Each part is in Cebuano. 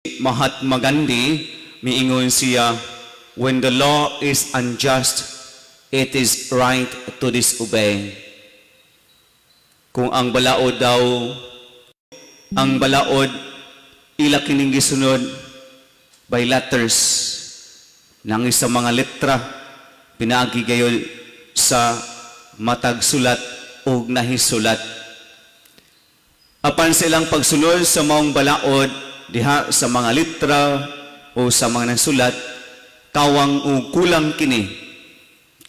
Mahatma Gandhi, miingon siya, "When the law is unjust, it is right to disobey." Kung ang balaod daw, ang balaod, ila kining gisunod by letters, nang sa mga letra, pinaagi gayon sa matag sulat o nahisulat. Apan sa ilang pagsunod sa maong balaod, diha sa mga litra o sa mga nasulat, kawang o kulang kini,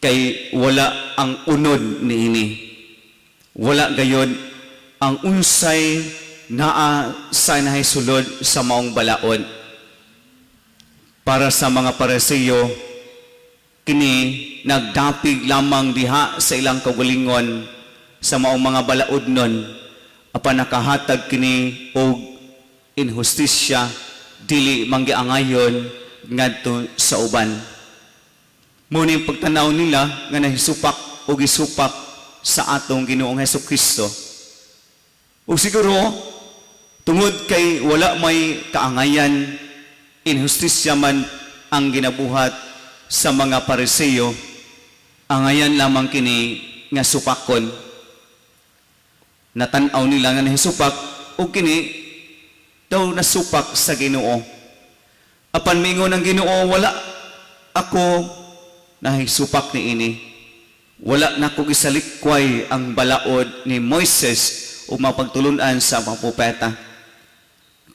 kay wala ang unod niini. Wala gayon ang unsay naa sa nahisulod sa maong balaod. Para sa mga Parisiyo, kini nagdapig lamang diha sa ilang kaugalingon sa maong mga balaod nun, apan nakahatag kini og inhustisya, dili manggiangayon ngadto sa uban. Mao ning pagtanaw nila nga nahisupak o gisupak sa atong Ginoong Hesus Kristo. O siguro tungod kay wala may kaangayan, inhustisya man ang ginabuhat sa mga Pariseo, angayan lamang kini nga supakon. Natan-aw nila nga nahisupak o kini daw nasupak sa Ginoo. Apan mingon ang Ginoo, "Wala ako nahisupak niini. Wala nako gisalikway ang balaod ni Moises o mapagtulunan sa mga propeta."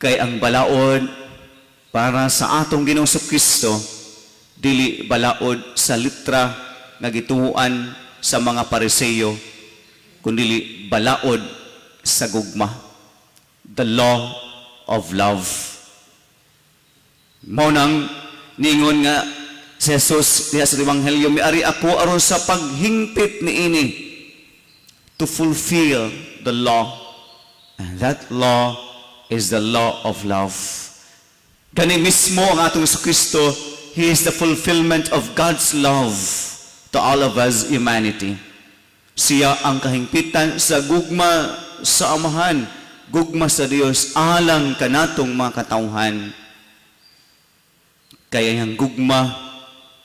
Kay ang balaod para sa atong Ginoong Kristo, dili balaod sa litra nga gituohan sa mga Pariseo, kundili balaod sa gugma. The law of love. Mao nang niingon nga si Jesus diha sa Ebanghelyo, "Miari ako aron sa paghingpit niini," to fulfill the law. And that law is the law of love. Gani mismo ang atong Kristo, He is the fulfillment of God's love to all of us humanity. Siya ang kahingpitan sa gugma sa Amahan, gugma sa Dios alang kanatong mga katawhan. Kaya ang gugma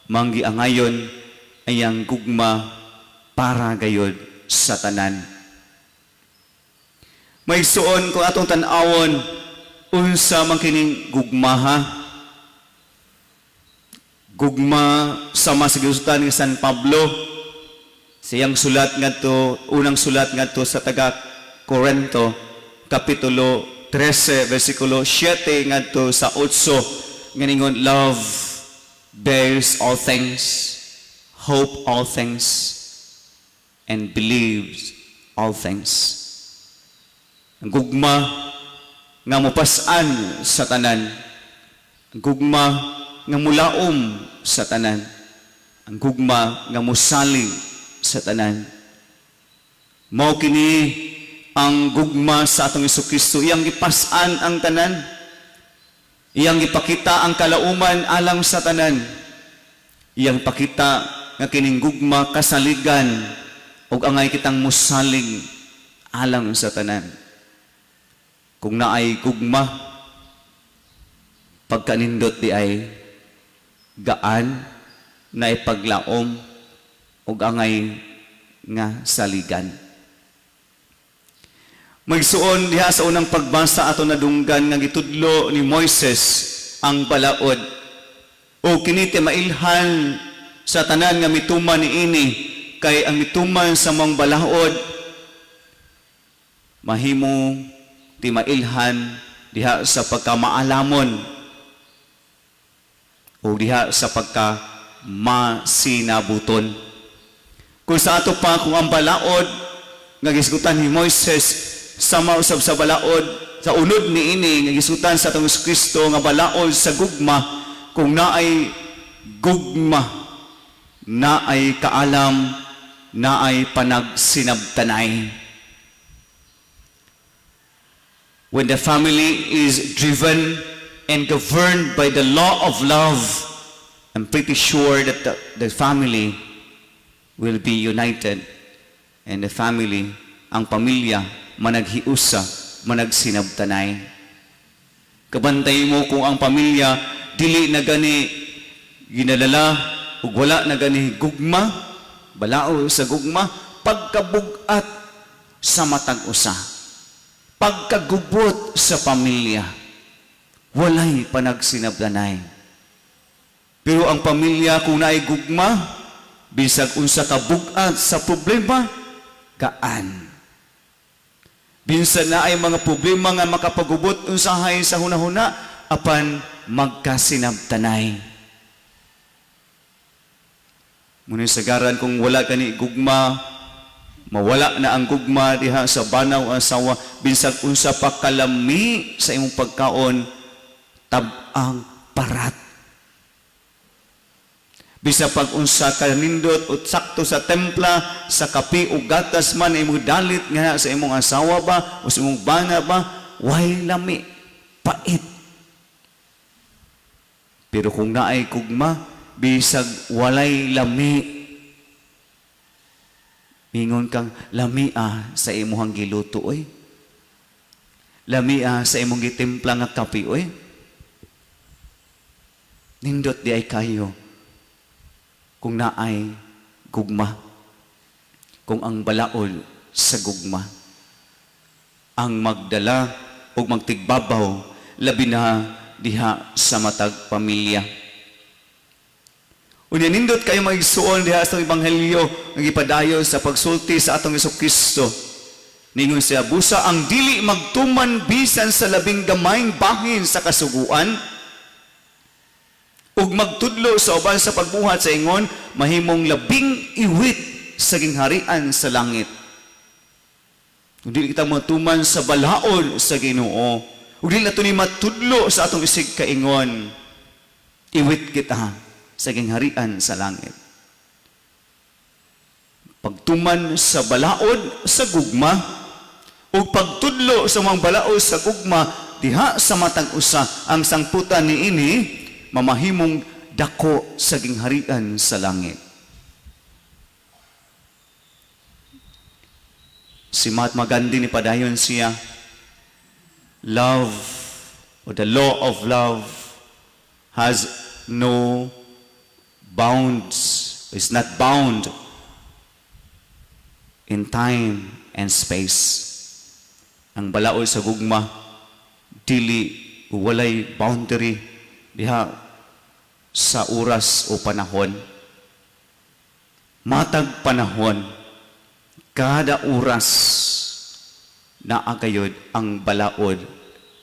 manggiangayon ay ang gugma para gayod sa tanan. Mga igsoon, kung atong tan-awon, unsa man kining gugma ha? Gugma sama sa gisutan ni San Pablo siyang sulat ngadto, unang sulat ngadto sa taga Korento, kapitulo 13 versikulo 7 ngadto sa 8, nga ningon, "Love bears all things, hope all things, and believes all things." Ang gugma nga mupas-an sa tanan. Ang gugma nga mulaom sa tanan. Ang gugma nga musalig sa tanan. Mao kini ang gugma sa atong Kristo. Iyang gipas-an ang tanan. Iyang gipakita ang kalauman alang sa tanan. Iyang pakita nga kining gugma kasaligan ug angay kitang musalig alang sa tanan. Kung naay gugma, pagkanindot diay gaan, naay paglaom ug angay nga saligan. Mga igsoon, diha sa unang pagbasa ato nadunggan nga gitudlo ni Moises ang balaod. O kini ti mailhan sa tanan nga mituman niini, kay ang mituman sa mga balaod mahimo ti mailhan diha sa pagkamaalamon o diha sa pagka masinabuton. Kung sa ato pa, kung ang balaod nga gisgutan ni Moises sama usab sa balaod sa unod niini nga gisgutan sa atong Kristo nga balaod sa gugma, kung naay gugma, naay kaalam, naay panagsinabtanay. When the family is driven and governed by the law of love, I'm pretty sure that the family will be united and the family, ang pamilya, managhiusa, managsinabtanay. Kabantay mo kung ang pamilya dili na gani ginalala ug wala na gani gugma, balaod sa gugma, pagkabugat sa matag usa, pagkagubot sa pamilya, walay panagsinabtanay. Pero ang pamilya, kung naay gugma, bisag unsa ka bug-at sa problema, gaan. Bisan naay mga problema nga makapagubot unsahay sa hunahuna, apan magkasinabtanay. Muna sagaran, kung wala kani gugma, mawala na ang gugma diha sa bana o asawa, binsag unsa pa kalami sa imong pagkaon, tab-ang parat. Bisa pag unsa kanindot o sakto sa templa sa kape o gatas man imong dalit nga sa imong asawa ba o sa imong bana ba, way lami, pait. Pero kung naay gugma, bisag walay lami, mingon kang, "Lami ah sa imong giluto oy. Lami ah sa imong gitimpla nga kape oy." Nindot diay kayo kung naay gugma. Kung ang balaod sa gugma ang magdala o magtigbabaw, labi na diha sa matag pamilya. Unya nindot kayo, mga igsuon, diha sa ebanghelyo nga gipadayon sa pagsulti sa atong Kristo. Ningon siya, "Busa ang dili magtuman bisan sa labing gamayng bahin sa kasuguan ug magtudlo sa uban sa pagbuhat sa ingon, mahimong labing iwit sa gingharian sa langit." Kung dili kita matuman sa balaod sa Ginoo, ug dili nato ni matudlo sa atong isig kaingon, iwit kita sa gingharian sa langit. Pagtuman sa balaod sa gugma ug pagtudlo sa mga balaod sa gugma diha sa matag usa, ang sangputan niini, mamahimong dako sa gingharian sa langit. Si Mahatma Gandhi, ni padayon siya, "Love or the law of love has no bounds, is not bound in time and space." Ang balaod sa gugma, dili walay boundary diha sa oras o panahon. Matag panahon, kada oras, naa gayod ang balaod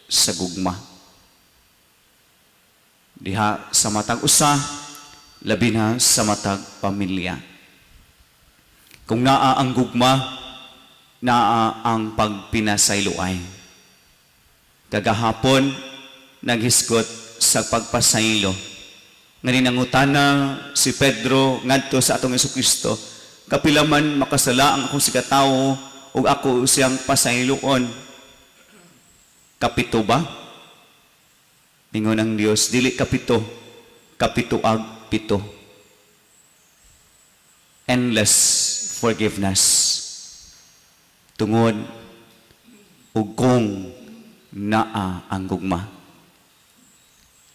sa gugma. Diha sa matag usa, labi na sa matag pamilya. Kung naa ang gugma, naa ang pagpinasayloay. Kagahapon, naghisgot sa pagpasaylo. Nga nangutana si Pedro ngadto sa atong Kristo, "Kapila man makasala ang akong isigkatawo ug ako siyang pasayloon? Kapito ba?" Ingon ang Dios, "Dili kapito, kapito ag pito." Endless forgiveness. Tungod ug kung naa ang gugma.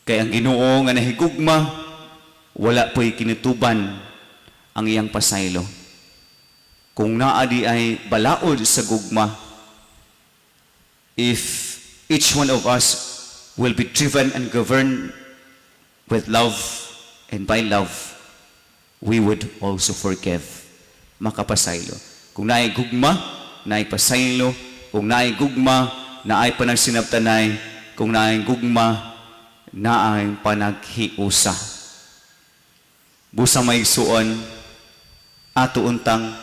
Kay ang Ginoo nga nahigugma, wala po'y kinutuban ang iyang pasaylo. Kung naa diay balaod sa gugma, if each one of us will be driven and governed with love and by love, we would also forgive. Makapasaylo. Kung naay gugma, naay pasaylo. Kung naay gugma, naay panagsinabtanay. Kung naay gugma, naay panaghiusa. Busa, mga igsuon, ato untang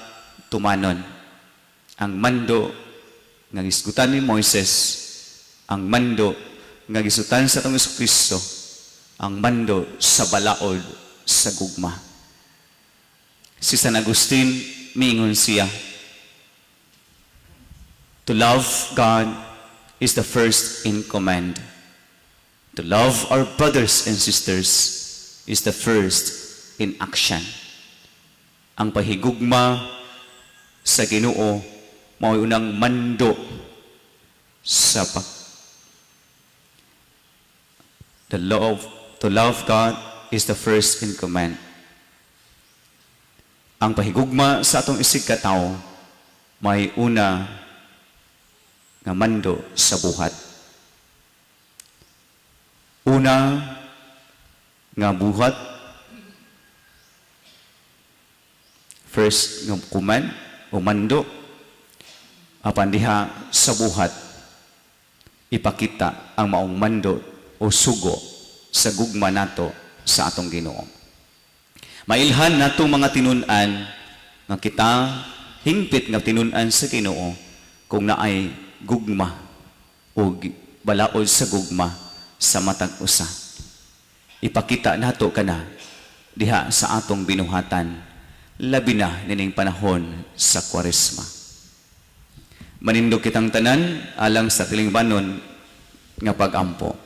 tumanon ang mando nga gisgutan ni Moises, ang mando nga gisgutan sa atong Kristo, ang mando sa balaod sa gugma. Si San Agustin, miingon siya, "To love God is the first in command. To love our brothers and sisters is the first in action." Ang pahigugma sa Ginoo mao'y unang mando sa pag The love to love God is the first in command. Ang pahigugma sa atong isigkatawo may una nga mando sa buhat. Una nga buhat, first nga command o mando, apan diha sa buhat ipakita ang maong mando o sugo sa gugma nato sa atong Ginoo. Mailhan nato mga tinun-an nga kita hingpit nga tinun-an sa Ginoo kung naay gugma o balaod sa gugma sa matag usa. Ipakita nato kana diha sa atong binuhatan, labi na nining panahon sa Kwaresma. Manindog kitang tanan alang sa tilingbanon nga pag-ampo.